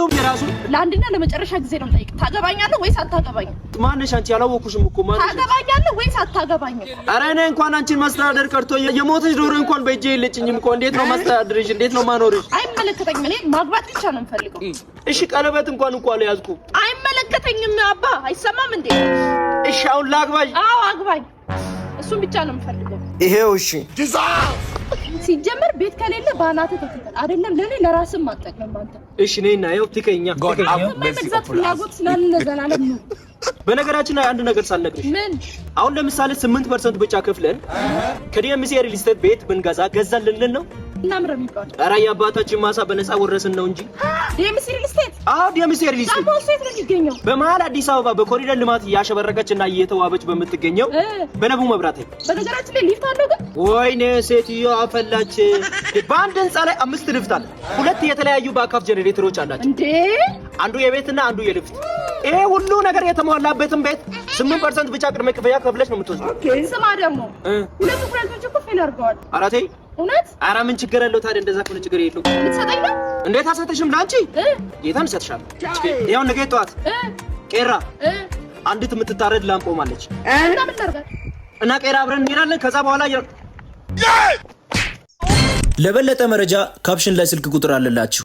ሁሉም የራሱ ለአንድና ለመጨረሻ ጊዜ ነው የምጠይቅህ። ታገባኛለህ ወይስ አታገባኝም? ማነሽ አንቺ? ያላወኩሽም እኮ፣ ማነሽ? ታገባኛለህ ወይስ አታገባኝም? ኧረ እኔ እንኳን አንቺን ማስተዳደር ቀርቶ የሞተች ዶሮ እንኳን በእጄ የለችኝም እኮ። እንዴት ነው ማስተዳድርሽ? እንዴት ነው ማኖርሽ? አይመለከተኝም። እኔ ማግባት ብቻ ነው የምፈልገው። እሺ፣ ቀለበት እንኳን እኮ አልያዝኩም። አይመለከተኝም። አባ፣ አይሰማም እንዴ? እሺ፣ አሁን ላግባሽ? አዎ አግባኝ። እሱን ብቻ ነው የምፈልገው። ይሄው እሺ። ሲጀመር ቤት ከሌለ በአናትህ ተተከል። አይደለም ለኔ፣ ለራስም አትጠቅምም አንተ። እሺ፣ ነይና ይኸው ትከኛ። አንተማ የመግዛት ፍላጎት ስላለ ለዘላለም ነው። በነገራችን ላይ አንድ ነገር ሳልነግርሽ። ምን? አሁን ለምሳሌ 8% ብቻ ከፍለን ከዲኤምሲ ሪል ስቴት ቤት ብንገዛ ገዛን ልንል ነው። እና ምረ የሚባለው? ኧረ የአባታችን ማሳ በነፃ ወረስን ነው እንጂ። ዲኤምሲ ሪል ስቴት? አዎ፣ ዲኤምሲ ሪል ስቴት። ደግሞ የት ነው የሚገኘው? በመሀል አዲስ አበባ በኮሪደር ልማት እያሸበረቀች እና እየተዋበች በምትገኘው በለቡ መብራት ኃይል። በነገራችን ላይ ሊፍት አለው ግን? ወይኔ ሴትዮ አፈላች። በአንድ ህንፃ ላይ አምስት ሊፍት አለ። ሁለት የተለያዩ backup ጄኔሬተሮች አላቸው። እንዴ! አንዱ የቤትና አንዱ የሊፍት። ይሄ ሁሉ ነገር የተሟላበትን ቤት 8% ብቻ ቅድመ ክፍያ ከፍለሽ ነው የምትወስደው። ስማ ደግሞ፣ ሁለቱ ኩላሊቶች እኮ fail አድርገዋል። ኧረ ተይ። እውነት። ኧረ ምን ችግር አለው ታዲያ? እንደዛ ከሆነ ችግር የለውም። ልትሰጠኝ ነው? እንዴት አልሰጥሽም? ለአንቺ ጌታን እሰጥሻለሁ። ያው ነገ ጠዋት ቄራ አንዲት የምትታረድ ላም ቆማለች። እና ምን ላድርጋት? እና ቄራ አብረን እንሄዳለን። ከዛ በኋላ ለበለጠ መረጃ caption ላይ ስልክ ቁጥር አለላችሁ።